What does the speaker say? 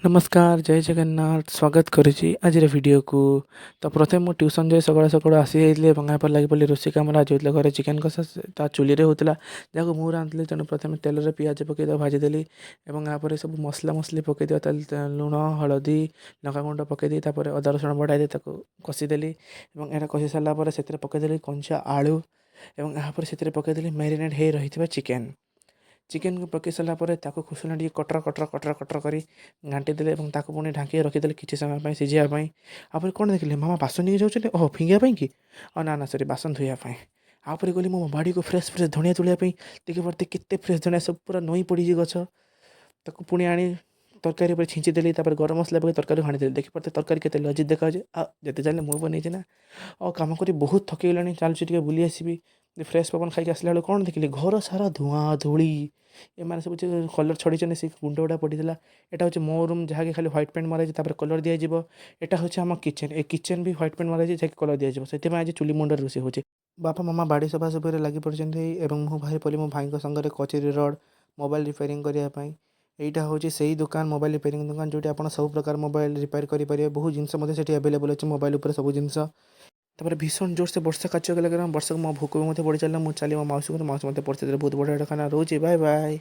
ନମସ୍କାର, ଜୟ ଜଗନ୍ନାଥ। ସ୍ୱାଗତ କରୁଛି ଆଜିର ଭିଡ଼ିଓକୁ। ତ ପ୍ରଥମେ ମୁଁ ଟ୍ୟୁସନ୍ ଯାଇ ସକାଳୁ ସକାଳୁ ଆସିଯାଇଥିଲି ଏବଂ ଏହାପରେ ଲାଗି ପଡ଼ିଲି ରୋଷେଇ କାମରେ। ଆଜି ହେଉଥିଲା ଘରେ ଚିକେନ୍ କଷା, ତା ଚୁଲିରେ ହେଉଥିଲା, ଯାହାକୁ ମୁଁ ରାନ୍ଧିଥିଲି। ତେଣୁ ପ୍ରଥମେ ତେଲରେ ପିଆଜ ପକାଇ ତାକୁ ଭାଜିଦେଲି ଏବଂ ଏହାପରେ ସବୁ ମସଲା ମସଲି ପକାଇ ଦେବା, ତାହେଲେ ଲୁଣ, ହଳଦୀ, ଲଙ୍କାଗୁଣ୍ଡ ପକାଇ ଦେଇ, ତାପରେ ଅଦା ରସୁଣ ବଟା ଦେଇ ତାକୁ କଷିଦେଲି ଏବଂ ଏଇଟା କଷି ସାରିଲା ପରେ ସେଥିରେ ପକାଇଦେଲି କଞ୍ଚା ଆଳୁ ଏବଂ ଏହାପରେ ସେଥିରେ ପକାଇଦେଲି ମ୍ୟାରିନେଟ୍ ହେଇ ରହିଥିବା ଚିକେନ୍। ଚିକେନ୍କୁ ପକାଇ ସାରିଲା ପରେ ତାକୁ ଖୁସୁନା ଟିକେ କଟର କଟର କଟର କଟର କରି ଘାଣ୍ଟି ଦେଲେ ଏବଂ ତାକୁ ପୁଣି ଢାଙ୍କିକି ରଖିଦେଲେ କିଛି ସମୟ ପାଇଁ ସିଝିବା ପାଇଁ। ଆପରେ କ'ଣ ଦେଖିଲି? ମାମା ବାସନ ନେଇକି ଯାଉଛନ୍ତି। ଓହୋ, ଫିଙ୍ଗିବା ପାଇଁ କି? ଆଉ ନା ନା, ସରି, ବାସନ ଧୋଇବା ପାଇଁ। ଆପରେ ଗଲି ମୁଁ ମୋ ବାଡ଼ିକୁ ଫ୍ରେଶ୍ ଫ୍ରେଶ୍ ଧନିଆ ତୋଳିବା ପାଇଁ। ଦେଖିପାରୁଥିବେ କେତେ ଫ୍ରେଶ୍ ଧନିଆ, ସବୁ ପୁରା ନଇଁ ପଡ଼ିଛି ଗଛ। ତାକୁ ପୁଣି ଆଣି ତରକାରୀ ଉପରେ ଛିଞ୍ଚି ଦେଲି। ତାପରେ ଗରମ ମସଲା ପକାଇ ତରକାରୀ ଘାଣ୍ଟି ଦେଲି। ଦେଖିପାରୁଥିବେ ତରକାରୀ କେତେ ଲଜିଜ୍ ଦେଖାଯାଉଛି। ଆଉ ଯେତେ ଚାହିଁଲେ ମୁଁ ବନେଇଛି ନା। ଆଉ କାମ କରି ବହୁତ ଥକିଗଲାଣି, ଚାଲୁଛି ଟିକେ ବୁଲି ଆସିବି। ଫ୍ରେଶ୍ ପବନ ଖାଇକି ଆସିଲା ବେଳକୁ କ'ଣ ଦେଖିଲି? ଘର ସାରା ଧୂଆଁ ଧୂଳି। ଏମାନେ ସବୁ ଯେଉଁ କଲର୍ ଛଡ଼େଇଛନ୍ତି, ସେ ଗୁଣ୍ଡ ଗୁଡ଼ା ପଡ଼ିଥିଲା। ଏଇଟା ହେଉଛି ମୋ ରୁମ୍, ଯାହାକି ଖାଲି ହ୍ୱାଇଟ୍ ପେଣ୍ଟ ମରାଯାଇଛି, ତାପରେ କଲର୍ ଦିଆଯିବ। ଏଇଟା ହେଉଛି ଆମ କିଚେନ୍। ଏ କିଚେନ୍ ବି ହ୍ୱାଇଟ୍ ପେଣ୍ଟ ମରାଯାଇଛି, ଯାହାକି କଲର୍ ଦିଆଯିବ। ସେଥିପାଇଁ ଆଜି ଚୁଲି ମୁଣ୍ଡରେ ରୋଷେଇ ହେଉଛି। ବାପା ମାମା ବାଡ଼ି ସଫାସଫିରେ ଲାଗି ପଡ଼ିଛନ୍ତି ଏବଂ ମୁଁ ବାହାରି ପଡ଼ିଲି ମୋ ଭାଇଙ୍କ ସାଙ୍ଗରେ କଚେରୀ ରୋଡ଼ ମୋବାଇଲ ରିପେୟାରିଂ କରିବା ପାଇଁ। ଏଇଟା ହେଉଛି ସେଇ ଦୋକାନ, ମୋବାଇଲ ରିପେୟାରିଂ ଦୋକାନ, ଯେଉଁଠି ଆପଣ ସବୁ ପ୍ରକାର ମୋବାଇଲ ରିପେୟାର କରିପାରିବେ। ବହୁତ ଜିନିଷ ମଧ୍ୟ ସେଠି ଆଭେଲେବଲ୍ ଅଛି, ମୋବାଇଲ ଉପରେ ସବୁ ଜିନିଷ। ତାପରେ ଭୀଷଣ ଜୋରସେ ବର୍ଷା କାଚିବାକୁ ଲାଗିଲା। ବର୍ଷାକୁ ମୋ ଭୋକ ବି ମଧ୍ୟ ବଢ଼ି ଚାଲିଲା। ମୁଁ ଚାଲି ମୋ ମାଉସୀ, ମାଉସୀ ମୋତେ ପରଷି ଦେଲେ। ବହୁତ ବଢ଼ିଆ ଖାନା। ରହୁଛି, ବାଏ ବାଏ।